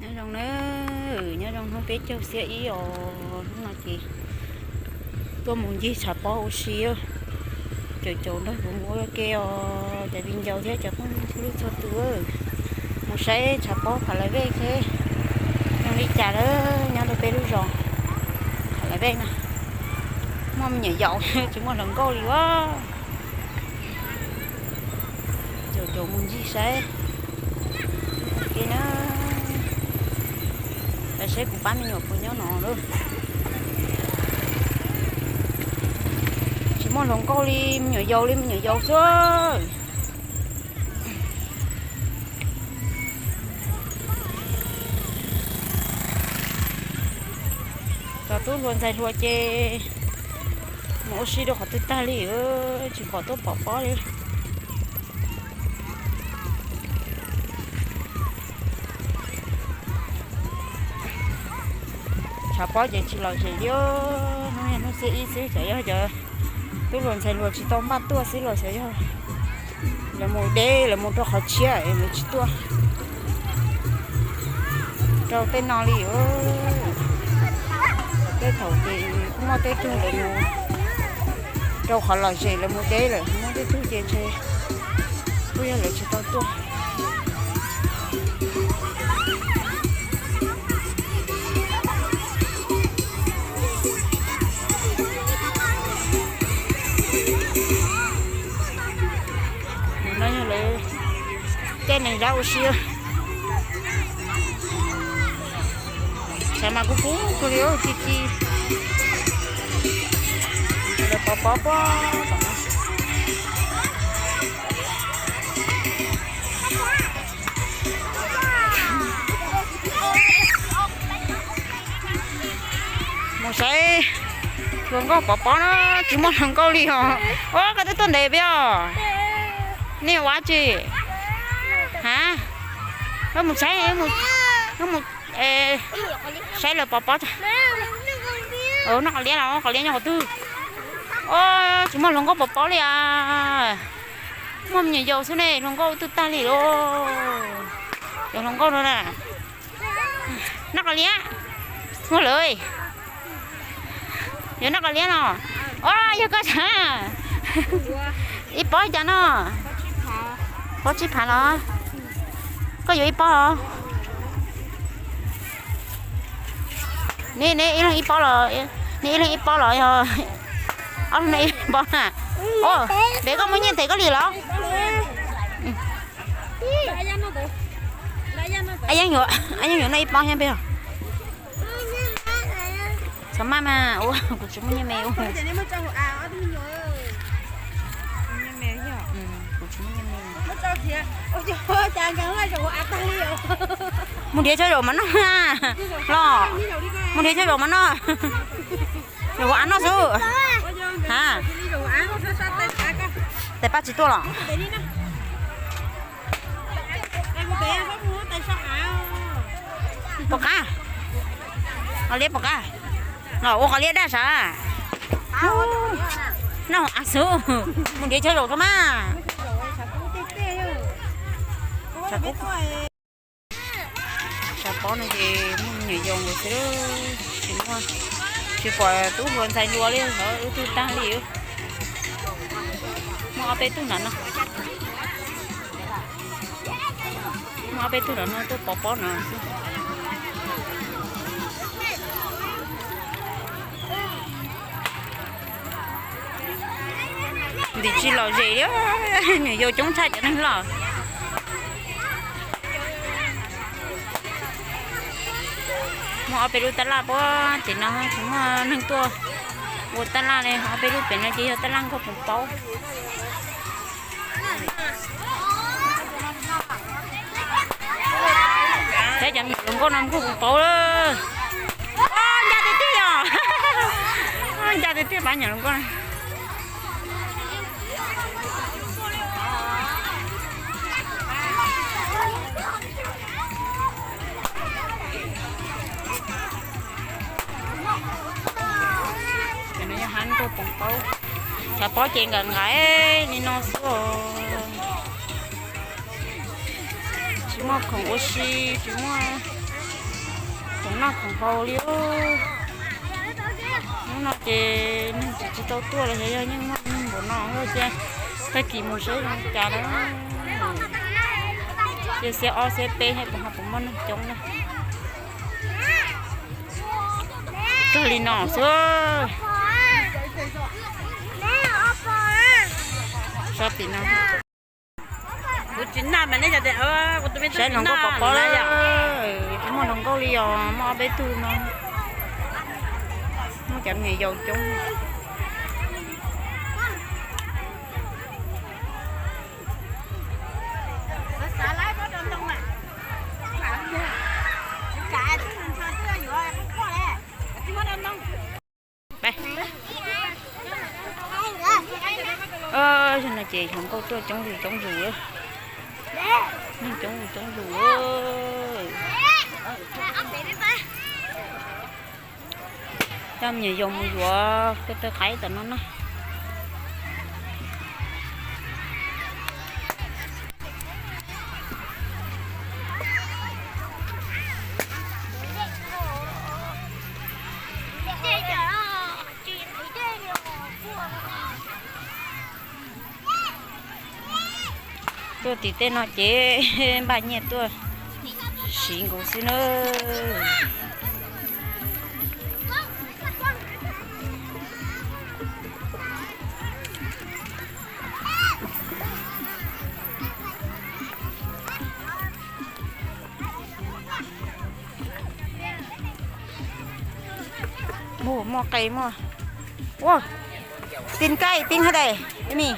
Nyob zoo na, nyob zoo hnub peb caug xiab ib os, hnub no ces tuaj mus ncig tshav pob ua si, caum caum nrog kuv mus ua ke os cov viv ncaus thiab cov phooj ywg txhua tus, mus saib tshav pob Pham Lais Vej seb zoo li cas lawm nyob rau peb lub zos Pham Lais Vej na. Muaj me nyuam yaus tsis muaj hluas nkauj li as. Caum caum mus ncig saib ua ke na. Saib kuv pab me nyuam puas nyob no lawm. Tsis muaj hluas nkauj li, me nyuam yaus li me nyuam yaus xwb. Cov tub hluas ntxhais hluas ces mus ua si rau qhov twg tag li, tsis pom tuaj pov pob li. Tshav pob ces tsis lom zem li, hnub xiab ib xwb, xyov yog cov tub hluas ntxhais hluas tsis tau npaj tuaj xwb los xyov yog lawv mus deb, lawv mus rau qhov tshiab es lawv tsis tuaj rau tej no li. Tej thaum ces kuj muaj tej tug lawv mus rau qhov lom zem lawv mus deb lawm, muaj tej tug ces ntshe kuj yog lawv tsis tau tuaj. No yog lawv caij nees zab ua si. Tshav mas kub kub kawg li, ci ci. Lawv pov pob puag tom no. Mus saib hluas nkauj pov pob na, tsis muaj hluas nkauj li os. Ua koj twb tuaj ntev peb os. Nej ua dab tsi? Ha, wb mus saib, wb mus saib lawv pov pob. Noj qos liab los, qos liab nyob qhov twg? Tsis muaj hluas nkauj pov pob li as. Muaj me nyuam yaus xwb ne, hluas nkauj twb tag li lauj. Cov hluas nkauj no na. Noj qos liab. Muaj lawm. Yuav noj qos liab no. Os, yog koj tsav. Ib pob cas no? Pob tsib phav los? Koj yuav ib pob os? Neb, neb ib leeg ib pob los, neb ib leeg ib pob los yog ob leeg ib pob na? Os, pem koj muaj nyiaj them koj li los? Ab, yeej yuav noj ib pob thiab peb os. Txhob maj mas, kuv tsis muaj nyiaj me. Kuv tsis muaj nyiaj me. Mus nrhiav chaw zaum mas noj los. Mus nrhiav chaw zaum mas noj. Zaum hauv av noj xwb. Ha, tais paj tsis tuaj los? Pom qab. Qos liab pom qab. Los ua qos liab daj sav. Noj hauv av xwb. Mus nrhiav chaw zaum tso mas. Tshav pob no ces muaj me nyuam yaus xwb, tsis muaj, tsis pom tub hluas ntxhais hluas li, wb twb tag li. Muaj ob peb tug nram no, muaj ob peb tug nram no tuaj pov pob no xwb. Ntim tsis lom zem li, nyuam yaus coob tshaj cov neeg loj. Muaj ob peb lub tab laj puag tim no, tsis muaj neeg tuaj ua tab laj li. Ob peb lub pem no ces yog tab laj nkauj poos paub. Saib cov me nyuam hluas nkauj no nkauj poos paub lawm. Ncaj tiag tiag os. Ncaj tiag tiag pab nyuam hluas nkauj. Cov no yog hab nkauj poos paub. Tshav pob ces nkawd nqa li no xwb os. Tsis muaj khoom ua si, tsis muaj Khoom noj khoom haus li. Hnub no ces neeg tsis tsis tau tuaj los xyov yog yeej muaj neeg npaum no thiab ces tag kis mus saib zoo cas lawm. Ces xiab ob xiab peb thiab puas ho puas muaj neeg coob na. Kawg li no xwb. Sab tim no. Kuv tsis naj mas nej cov tias kuv tus me tub saib tsis hluas nkauj naj pov pob lawm. Tsis muaj hluas nkauj li os, muaj ob peb tug no. Muaj cov me nyuam yaus coob. Zaum no ces hluas nkauj tuaj coob zus coob zus, neeg coob zus coob zus. Coj me nyuam yaus mus yuav ko taw qaib tom no na. Tuaj tim tej no ces npaj nyiaj tuaj siv nkaus xwb na. Muaj qe muaj. Ua, tin kaij pib hab dais, mi,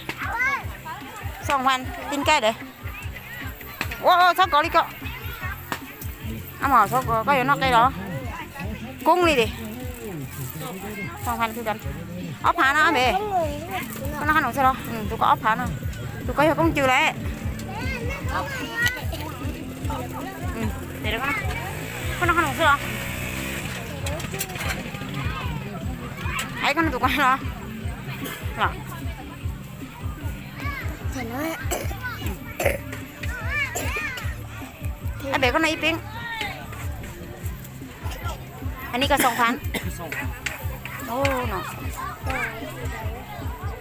xoom fas tin kaij dais. Ua, txhob kov li ko. Ab mos, koj yuav noj qe los? Koob li tiag. Xoom fas, ob phav no ab npem. Koj noj qab noom xwb los? Tus ko ob phav no. Tus ko yog koob cw lawm. Koj noj qab noom xwb los? Ai, koj noj tus ko los? Ab npem, koj noj ib peeb. Anij ko xoom fas.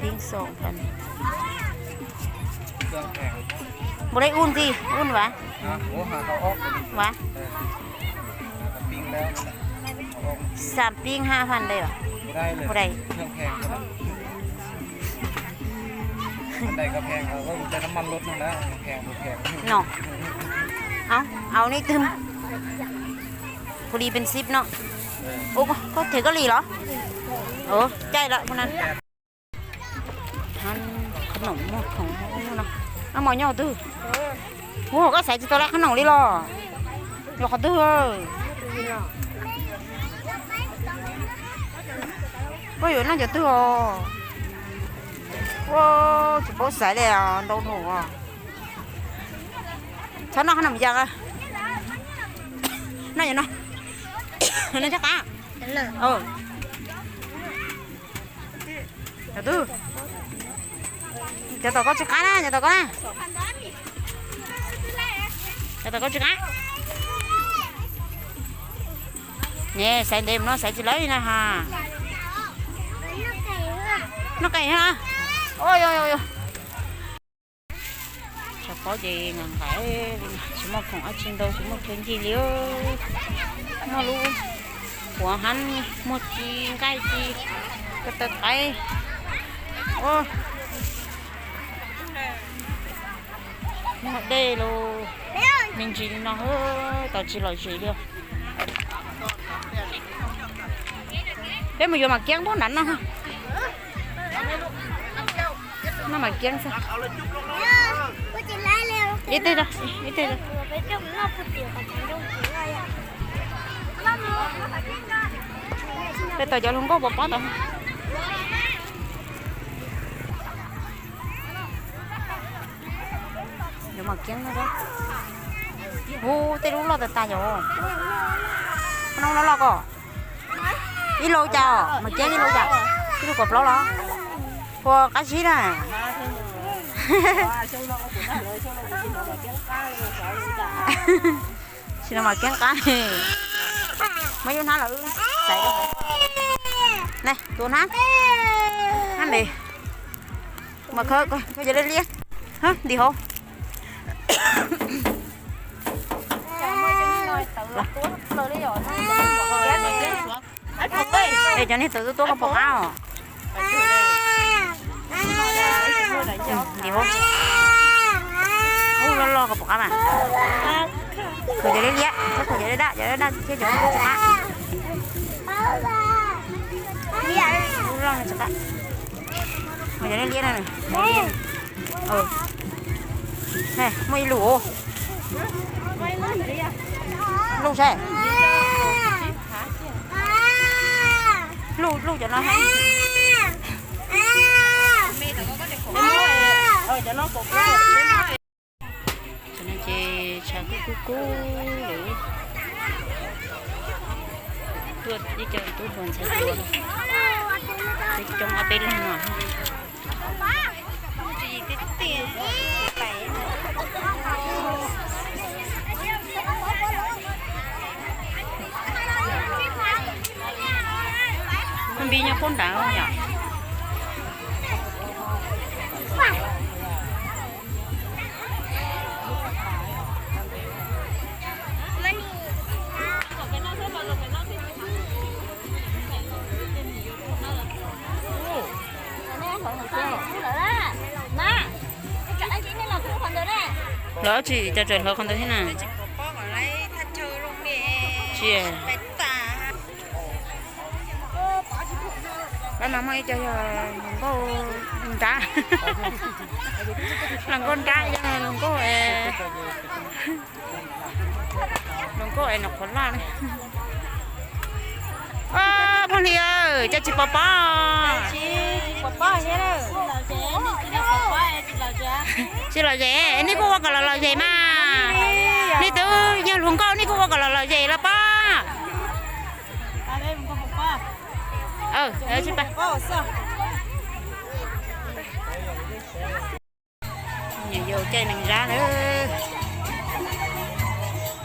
Peeb xoom fas. Npaum li un txij un vas. Vas. Xam peeb hab fas dais los? Ua dais. No, au, nej twg phu li pes xib no. Ua, koj them koj li los? Caij lawm. Qhab noom muag khoom no. Ab mos, nyob qhov twg? Ua, koj xaiv tsis tau lawv qhab noom li los? Yog qhov twg? Koj yuav noj cov twg os? Ua, tsis paub xaiv li, ntau dhau. Txhob noj qhab noom yas. Noj yam no. Noj tsis qab. Cov twg? Cov tom koj tsis qab na, cov tom koj na. Cov tom koj tsis qab. Ne, xaiv ntev mus no xaiv tsis lawv li na ha. Noj qe ha. Tshav pob ces nqaim nqaim, tsis muaj khoom dab tsi ntau, tsis muaj khaub ncaws li. Muaj lub quav hab, muaj ci, nqaij ci, ko taw qaib, muaj dej los me ntsis li no, tau tsis lom zem li. Peb mus yuav mam kiab nraum nrad no. Noj mam kiab xwb. Ib teg, ib teg. Peb tau cov hluas nkauj pov pob tau. Yuav mam kiab no. Ub, tej lub loj tas tas yom. Qhov no loj loj ko. Ib lauj cas, mam kiab ib lauj cas. Ib lub kaum plaub los? Ua qab zib na. Tsis no mam kiab qab. Muab ib lub hnab los wb xaiv rau. Ne, tus hnab. Hnab ne. Mas khaws, khaws cov liab liab ntim hauv. Es cov niag tawv tuab tuab koj pom qab os. Ntim hauv. Ub, loj loj koj pom qab mas. Khaws cov liab liab, khaws cov daj daj, cov daj daj thiab cov tsis qab. Ub, loj tsis qab. Khaws cov liab liab na. Muaj ib lub. Lub saib. Lub, lub cov no. Cov no ces tshav kub kub kub lawm. Tuaj ib co tub hluas ntxhais hluas, coob ob peb leeg no. Npis nyob puag nrad yom. Lawv tsis cov tseem hlawv qhov ntawd thiab na. Tsis, pab mas muaj ib co yog hluas nkauj nrab, hluas nkauj nrab yog hluas nkauj, hluas nkauj es nws qhuav loj li. Phooj Lis, cas tsis pom pob? Tsis los zem, nej kuj ua kom los los zem mas. Nej twb yog hluas nkauj nej kuj ua kom los los zem los pob. Niam yau caij nees zab na.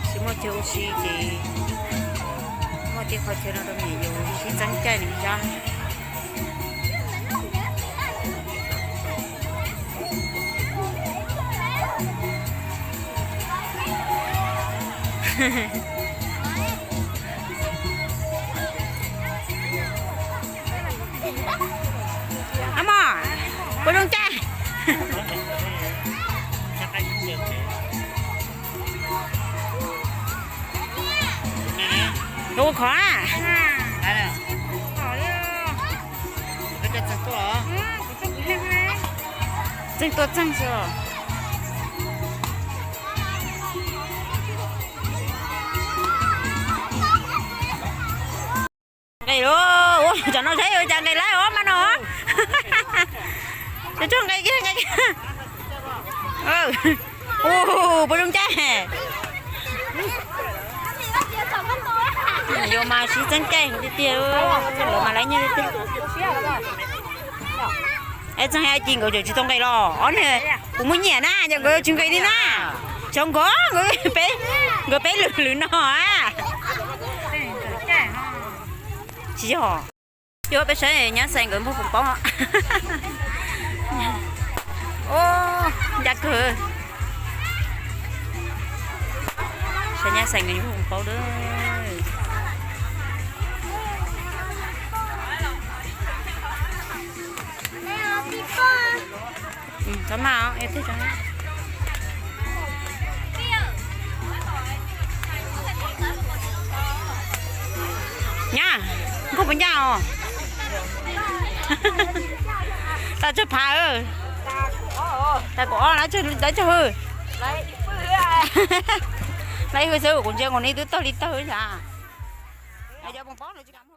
Tsis muaj chaw ua si ces muaj tej qhov chaw no rau niam yau sib txeeb caij nees zab. Ab mos, puas zoo caij? Ua khov. Txeeg tuaj txeeg xwb. Nqis lauj, ua cov no saib ua cas nqis lawm os mas no. Cov tshuaj nqis kiag nqis kiag. Ua puas zoo caij? Yuav mas sib txeeb caij tiag tiag, lawv mas lawv nyiaj tiag tiag. Es txog hais Ci nkawd tseem tsis tau nqis los ob niag, kuv muaj nyiaj na, ces nkawd tsis nqis li na. Xyov nkawd, nkawd peb, nkawd peb lwm lwm no a. Tsis yog. Yuav peb saib nyab Xais nkawd npog foom paub. Ncaj kawg. Saib nyab Xais nkawd npog foom paub dab. Txhob maj, nyab, koj puas ncaj os? Tas tsawg phav? Tas kaum ob, lawv tsawg hwj? Lawv ib hwj xwb, kuv ntsia nkaus nej twb tawg li tawg ib yam. Cov foom paub lawv tsis kam.